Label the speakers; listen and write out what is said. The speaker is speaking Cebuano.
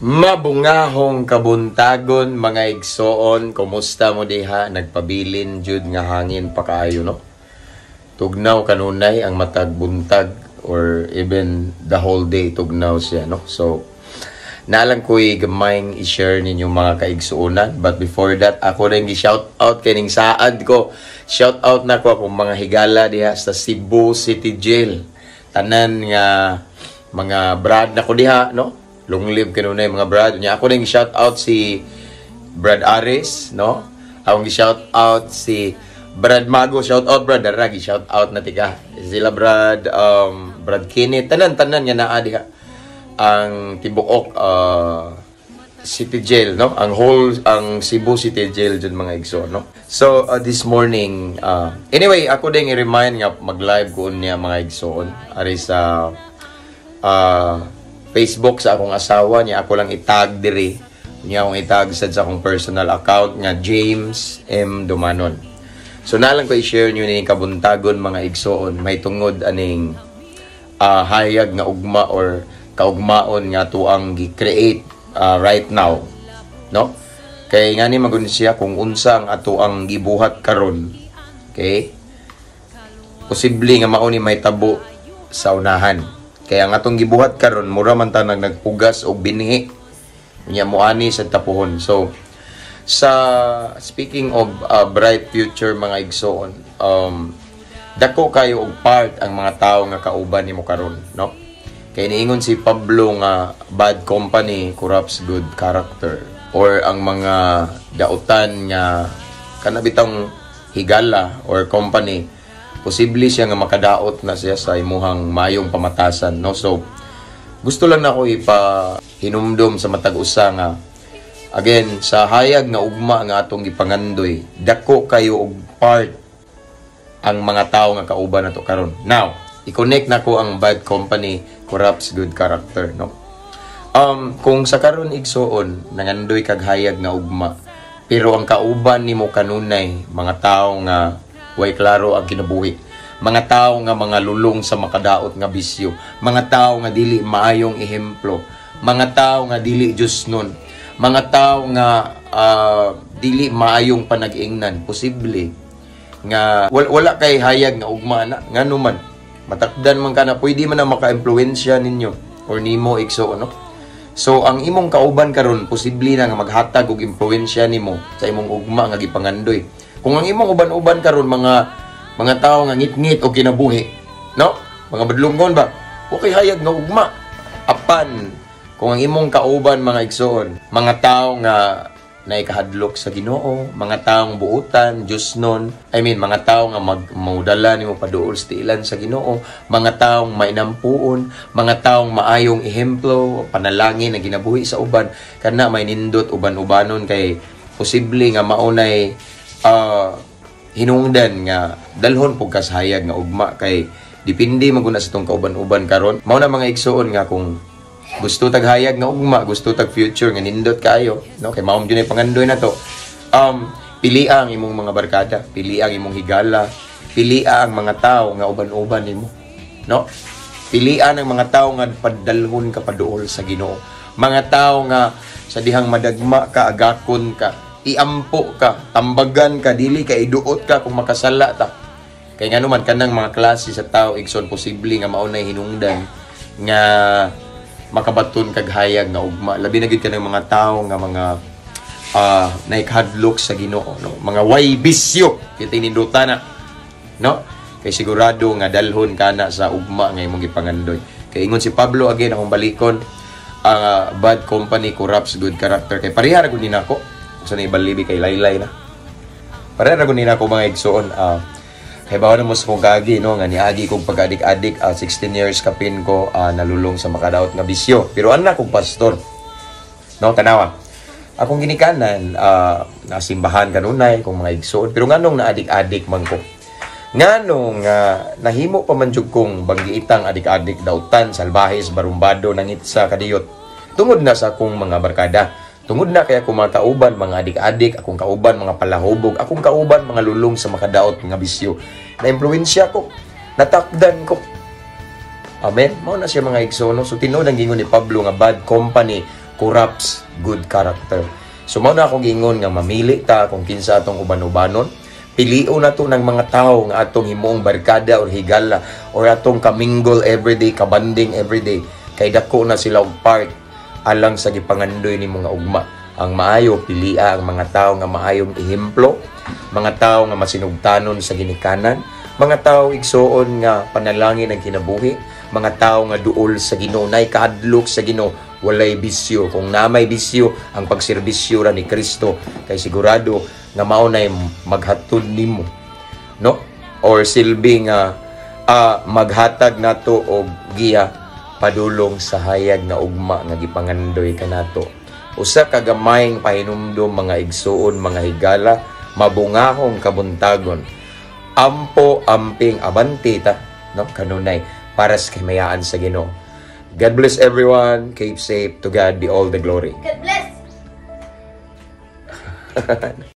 Speaker 1: Mabungahong kabuntagon, mga igsoon, kumusta mo diha? Nagpabilin jud nga hangin pa kaayo, no? Tugnaw kanunay ang matag buntag or even the whole day, tugnaw siya, no? So nalang ko'y gamayng i-share ninyo, mga kaigsuonan, but before that, ako rin gi-shout out kining saad ko. Shout out na ko akong mga higala diha sa Cebu City Jail. Tanan nga mga brad na ko diha, no? Long live kanunay, mga brad. Nya ako rin shout out si Brad Aris, no? Akong shout out si Brad Mago, shout out Brad Daragi, shout out na tika. Sila Brad Brad Kenneth, tanan-tanan nga naa diha. Ang tibuok City Jail, no? Ang whole ang Cebu City Jail dyan, mga igsoon, no? So this morning, anyway, ako din i-remind nga mag-live ko niya, mga igsoon, ari sa Facebook sa akong asawa niya. Ako lang itag diri niya, akong itag sad sa akong personal account nga James M Dumanon. So nalang ko i-share niyo ni kabuntagon, mga igsoon, may tungod aning hayag nga ugma or kaugmaon nga tuang gi-create right now, no? Kay ngani magun siya, kung unsa ang ato ang gibuhat karon, okay, posible nga mao ni may tabo sa unahan. Kaya ang atong gibuhat karon, mura man ta nag nagpugas og binhi nya moani sa tapuhon. So sa speaking of bright future, mga igsoon, dako kayo og part ang mga tawo nga kauban nimo karon, no? Kay niingon si Pablo nga bad company corrupts good character, or ang mga dautan nga kanabitang higala or company, posible siya nga makadaot na siya sa imuhang mayong pamatasan, no? So gusto lang nako ipa hinumdom sa matag usa nga again, sa hayag nga ugma nga atong gipangandoy, dako kayo og part ang mga tawo nga kauban nato karon. Now, i-connect nako ang bad company corrupts good character, no? Kung sa karon, igsoon, nangandoy kag hayag nga ugma, pero ang kauban nimo kanunay mga tawo nga way klaro ang kinabuhi, mga tawo nga mga lulong sa makadaot nga bisyo, mga tawo nga dili maayong ehemplo, mga tawo nga dili Diyos nun, mga tawo nga dili maayong panag-ingnan, posible nga wala kay hayag nga ugma na. Ngano man, matakdan man ka na, pwede man na maka-impluwensya ninyo or nimo, igsoon, no? So ang imong kauban karon, posible na nga maghatag og impluwensya nimo sa imong ugma nga gipangandoy. Kung ang imong uban-uban karon mga tawo nga ngit-ngit og kinabuhi, no, mga badlungon ba, okay hayag nga ugma. Apan kung ang imong kauban, mga igsoon, mga tawo nga naikahadlok sa Ginoo, mga taong buutan, Diyos nun, I mean, mga tao nga magmaudala nimo paduol sa tiilan sa Ginoo, mga taong mainampuon, mga taong maayong ehemplo, panalangin na ginabuhi sa uban, kana may nindot uban-ubanon kay posible nga maunay hinungdan nga dalhon pug ka sa hayag nga ugma, kay depende man guna sa tong kauban-uban karon. Mao na, mga igsoon, nga kung gusto tag hayag nga ugma, gusto tag future nga nindot kayo, no? Kay mao jud pangandoy na to. Pili ang imong mga barkada, pili ang imong higala, pili ang mga tao nga uban-uban nimo, no? Pilian ang mga tao nga padalhon ka paduol sa Ginoo. Mga tao nga sa dihang madagma ka, agakon ka, iampo ka, tambagan ka, dili ka iduot ka kung makasala ta. Kay ngano man, kanang mga klase sa tao, igsoon, posible nga mao nay hinungdan nga makabaton kag hayag nga ugma, labi na gyud kanang mga tao nga mga naikahadlok sa Ginoo, no? Mga way bisyo kita ninduta na, no? Kay sigurado nga dalhon kana sa ugma nga imong gipangandoy. Kay ingon si Pablo, again akong balikon, ang bad company corrupts good character. Kay pareha ra gud ni nako sa ni balibi kay laylay na, pareha ra gud ni nako, mga igsoon. Kay bawo na mo sa kong kaagi, no, nga niagi kong pag-adik-adik, 16 years kapin ko nalulong sa makadaot nga bisyo, pero anak kong pastor, no? Tanawa akong ginikanan, nasimbahan kanunay kong mga igsoon, pero nganong naadik-adik man ko, nganong nahimo pa man jud kong banggiitang adik-adik, dautan, salbahis, barumbado, nangitsa, kadiyot, tungod na sa akong mga barkada. Tungod na kay akong mga kauban, mga adik-adik, akong kauban, mga palahubog, akong kauban, mga lulong sa makadaot nga bisyo. Na-impluwensya ko, natakdan ko. Amen? Mao na siya, mga igsoon, no? So tinuod ang gingon ni Pablo nga bad company corrupts good character. So mao na akong giingon nga mamili ta kung kinsa atong uban-ubanon. Pilion nato ng mga tao nga atong himuong barkada or higala or atong ka-mingle everyday, ka-bonding everyday, kay dako na sila og part alang sa gipangandoy ni mga ugma. Ang maayo, pilia ang mga tao nga maayong ehemplo, mga tao nga masinugtanon sa ginikanan, mga tao, igsuon, nga panalangin ang kinabuhi, mga tao nga duol sa Ginoo, nay kahadlok sa Ginoo, walay bisyo. Kung namay bisyo, ang pagserbisyo ra ni Kristo, kay sigurado nga mao nay maghatod nimo, no? Or silbi nga maghatag nato og giya padulong sa hayag nga ugma nga gipangandoy kanato. Usa ka gamayng pahinumdom, mga igsuon, mga higala, mabungahong kabuntagon. Ampo, amping, abante ta, no, kanunay para sa kahimayaan sa Ginoo. God bless everyone. Keep safe. To God be all the glory.
Speaker 2: God bless.